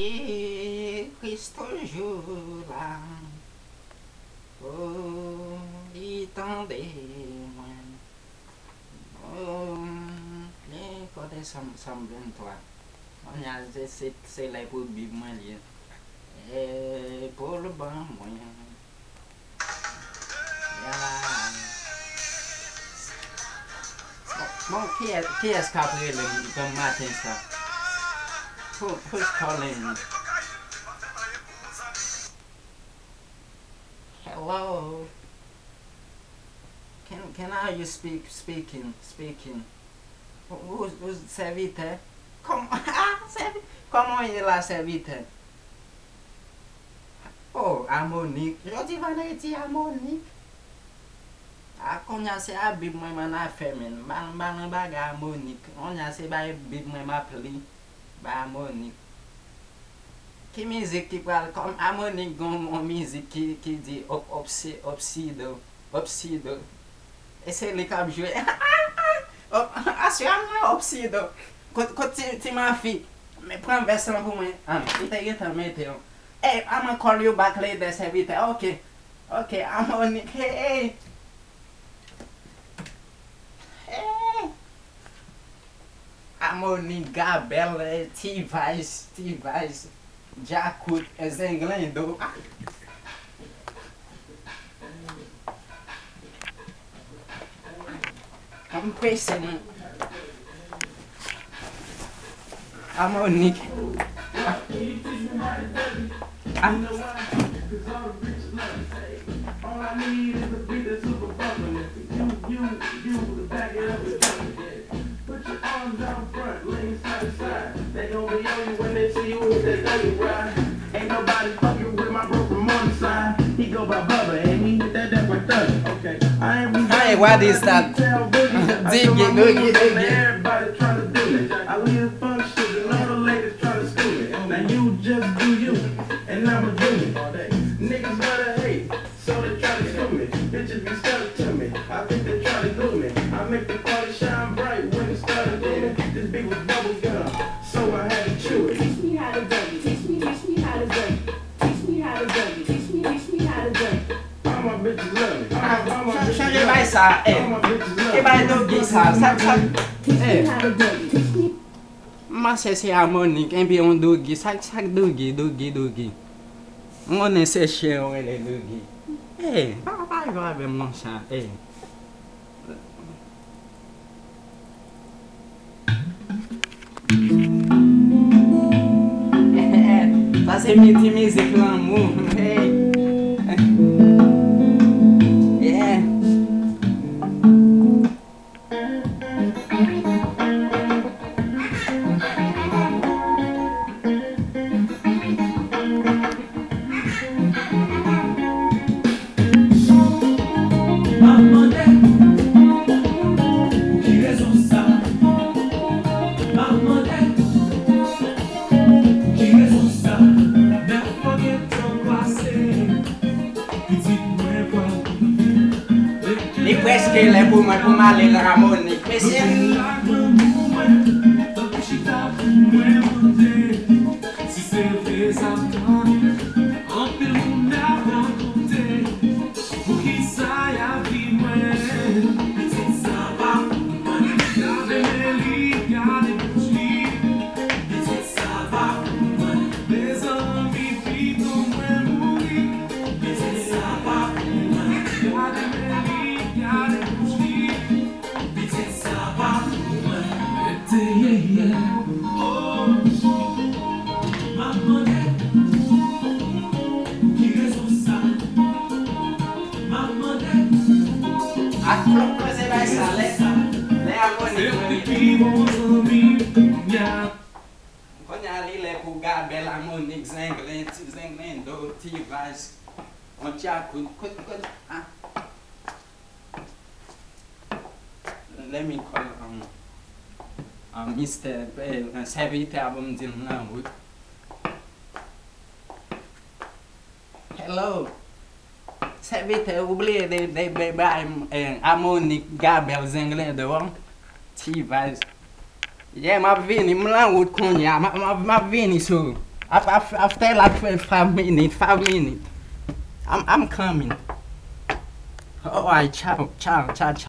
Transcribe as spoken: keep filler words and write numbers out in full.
E Kris toujou la. O, li tande mwen. O, li kote Sòm, Sòm venntwa. Kounye a, se, se, se lè pou Bib mwen li ye. E pou l ban mwen. Ya. Bon, bon, kiyès, kiyès k ap rele m nan maten sa? Who, who's calling me? Hello? Can, can I you speak, speaking, speaking? Ou, ou, ou sèvitè? Kòman, sèvi-, kòman w ye la, sèvitè? Oh, Amonik. Jodi vandredi, Amonik. A, kounye a se a Bib mwen m annafè, menn. M pa, m pa nan bagay Amonik. Kounye a se bay Bib mwen m ap li. Bay Amonik. Ki mizik ki pral, kòm Amonik gen yon mizik ki, ki di op-, opsi-, opsido, opsido. E se li k ap jwe. Op-, aswè a m nan opsido. Kot, kot ti, ti mafi? Men pran vès lan pou mwen. Ah, li te gentan mete yon. Hey, I'ma call you back later, sèvitè. Ok. Ok, Amonik. Hey, hey. Hey. Amonik, Gabèl, eh, T-Vice, T-Vice, Djakout, eh, Zenglendo. Ah. Ann prese nou. Amonik. Ah. All I need is a beat that's super bumpin'. You, you, you, to back it up and jump it. Put your arms out front, lean side to side. They gon' be on you when they see you with that dirty ride. Ain't nobody fucking with my bro from Morningside. He go by Bubba and he hit that death like Thugger. Okay, I ain't Hey, what is that? Doogie, doogie, doogie. Everybody tryna do me. I leave the function and all the ladies tryna school me. Now you just do you, and I'ma do me. Niggas love to hate. So they try to screw me, bitches be stuck to me. I think they try to glue me. I make the party shine bright when it started booming. This beat was bubble gum, so I had to chew it. Teach me how to dougie. Teach me, teach me how to dougie. Teach me how to dougie. Teach me, teach me how to dougie. All my bitches love me. All my, all my bitches love me. Chanje bay sa, eh. All my bitches love me. E bay doogie sa, sa, sa. Teach me how to dougie. Teach me. M panse se Amonik, enpi yon doogie. Sa, sa k doogie, doogie, doogie? M konnen se chen yo rele doogie. Ey, pa, pa jwe avè m konsa, ey. Sa se mi-, ti mizik lanmou. Ey. Yeah. M ap mande, pou ki rezon sa? M ap mande, pou ki rezon sa? Nèf mwa gentan pase. Li prèske lè pou mwen, pou m ale nan Amonik, mesye. Ak Klòk Poze bay sa lè, lè Amonik mwen rele. Kounye a li lè pou Gabèl, Amonik, Zenglen, Ti Zenglendo, T-Vice, yon Djakout, kout, kout, ah. Let me call, um, um, mistè, eh, sèvitè a pou m di l m nan wout. Hello. Sèvitè, ou bliye de, de, de bay, eh, Amonik, Gabèl, Zenglendo, T-Vice. Yeah, m ap vini, m lan wout kounye a, m ap, m ap, m ap vini sou ou. Af- af- After like five minutes, five minutes. I'm, I'm coming. Alright, ciao, ciao, ciao, ciao.